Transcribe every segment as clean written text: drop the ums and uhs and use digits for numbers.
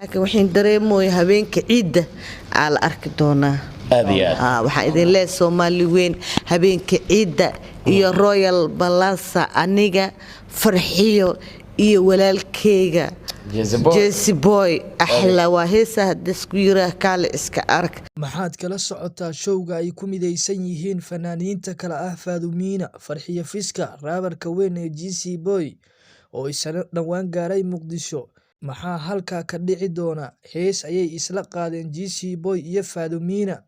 Laakiin waxaan dareemooya habeenka ciidda aa la arki doonaa. Aad iyo aad. Waxaan idin leeyahay, Soomaali weyn, habeenka ciidda iyo Royal Plaza, aniga Farxiyo iyo walaalkeyga Jesse Boy. Jesse Boy axla waa heesa hadda isku yiraa, kaale iska arag. Maxaad kala socotaa showga ay ku mideysan yihiin fanaaniinta kala ah Faadumiina, Farxiyo Fiska, raabarka weyn ee GC Boy oo isna dhawaan gaaray Muqdisho? Maxaa halkaa ka dhici doona? Hees ayay isla qaadeen GC Boy iyo Faadumiina.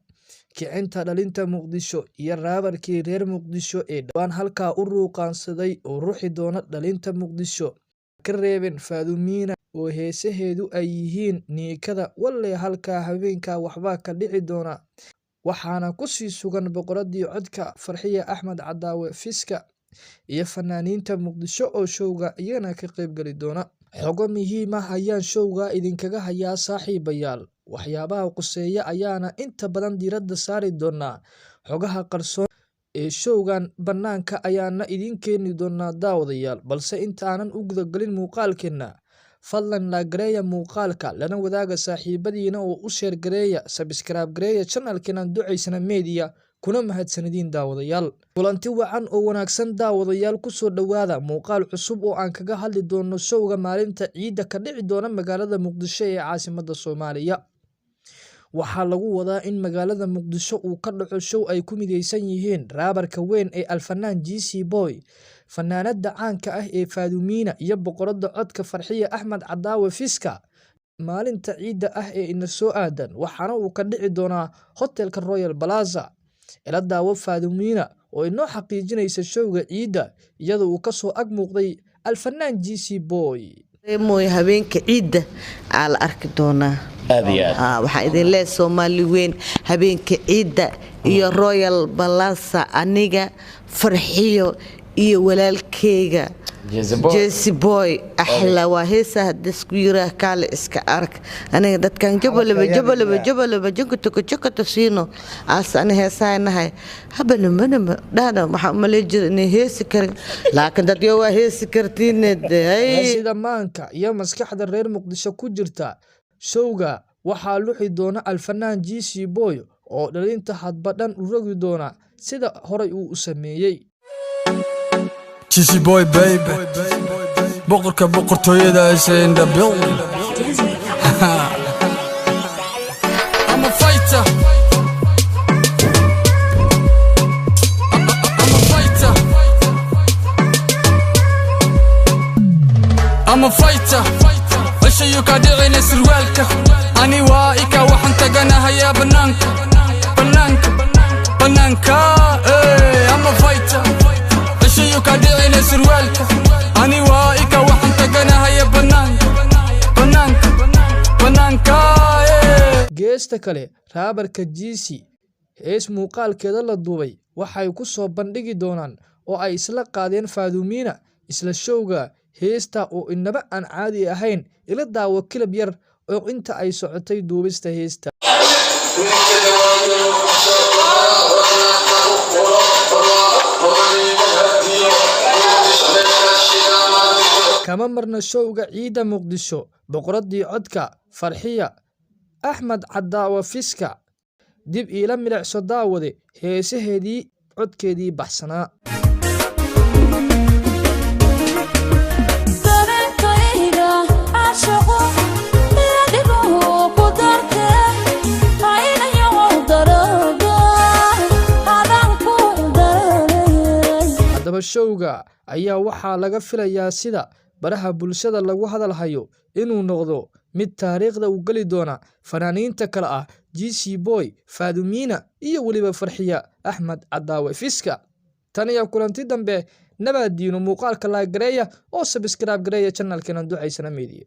Kicinta dhalinta Muqdisho iyo raabarkii reer Muqdisho ee dhawaan halkaa u ruuqaansaday oo ruxi doona dhalinta Muqdisho. Ka reebeen Faadumiina oo heesaheedu ay yihiin niikada walle, halkaa habeenkaa waxbaa ka dhici doona. Waxaana ku sii sugan boqoradii codka Farxiya Axmed Cadaawe Fiska iyo fanaaniinta Muqdisho oo showga iyagana ka qayb gali doona. Xogo muhiim ah ayaan showga idinkaga hayaa, saaxiibayaal. Waxyaabaha quseeya ayaana inta badan diiradda saari doonaa. Xogaha qarsoon ee showgan banaanka ayaana idiin keeni doonaa, daawadayaal. Balse inta aanan u gudagelin muuqaalkeena, fadlan like gareeya muuqaalka, lana wadaaga saaxiibadiina oo u share gareeya, subscribe gareeya channelkeena Ducaysana Media, kuna mahadsanidin, daawadayaal. Kulanti wacan oo wanaagsan, daawadayaal. Kusoo dhawaada muuqaal cusub oo aan kaga hadli doono showga maalinta ciidda ka dhici doona magaalada Muqdisho ee caasimadda Soomaaliya. Waxaa lagu wadaa in magaalada Muqdisho uu ka dhaco show ay ku mideysan yihiin raabarka weyn ee Alfanaan GC Boy, fanaanada caanka ah ee Faadumiina iyo boqoradda codka Farxiya Axmed Cadaawe Fiska maalinta ciidda ah ee ina soo aadan, waxaana uu ka dhici doonaa hotelka Royal Plaza. Ila daawo Faadumiina oo inoo xaqiijinaysa showga ciidda, iyadoo uu kasoo ag muuqday Alfanaan GC Boy. Dareemooya habeenka ciidda aa la arki doonaa. Aad iyo aad. Waxaan idin leeyahay, Soomaali weyn, habeenka ciidda iyo Royal Plaza, aniga Farxiyo iyo walaalkeyga Jesse Boy. Jesse Boy axla waa heesa hadda isku yiraa, kaale iska arag. Aniga dadkan jabalaba jabalaba jabalaba jankatoko jakata siino aas ani heesahanahay habanamanama dhahna. Waxaa umalay jira inay heesi karin, laakiin dadyo waa heesi kartiin. Sida maanka iyo maskaxda reer Muqdisho ku jirta, showga waxaa luxi doona Alfanaan GC Boy oo dhalinta hadba dhan u rogi doona sida horay uu u sameeyey. GC Boy baby, boqorka boqortooyada is in the building. I'm a fighter. I'm a fighter. I'm a fighter. Ceshayu ka dhicina surwaalka. Ani waa ika, waxaan taganahayaa banaanka, banaanka, banaanka. Hey, I'm a fighter. Ceshayu ka dhicina surwaalka. Ani waa ika, waxaan taganahaya banaanka, banaanka, banaanka. Hey. Geesta kale, raabarka GC hees muuqaalkeeda la duubay waxay ku soo bandhigi doonaan oo ay isla qaadeen Faadumiina isla showga, heesta oo inaba aan caadi ahayn. Ila daawo clip yar oo inta ay socotay duubista heesta. Kama marna showga ciidda Muqdisho boqoradii codka Farxiya Axmed Cadaawa Fiska. Dib iila milicso, daawade, heesaheedii codkeedii baxsanaa. Dareenkayga caashaqo iyo dhibuhu ku dartee aynayahow darada adaan ku dararayay. Haddaba showga ayaa waxaa laga filayaa, sida baraha bulshada lagu hadalhayo, inuu noqdo mid taariikhda u geli doona fanaaniinta kale ah GC Boy, Faadumiina iyo weliba Farxiya Axmed Cadaawe Fiska. Tan iyo kulanti dambe, nabaad diino. Muuqaalka like gareeya oo subscribe gareeya channelkeena Ducaysana Media.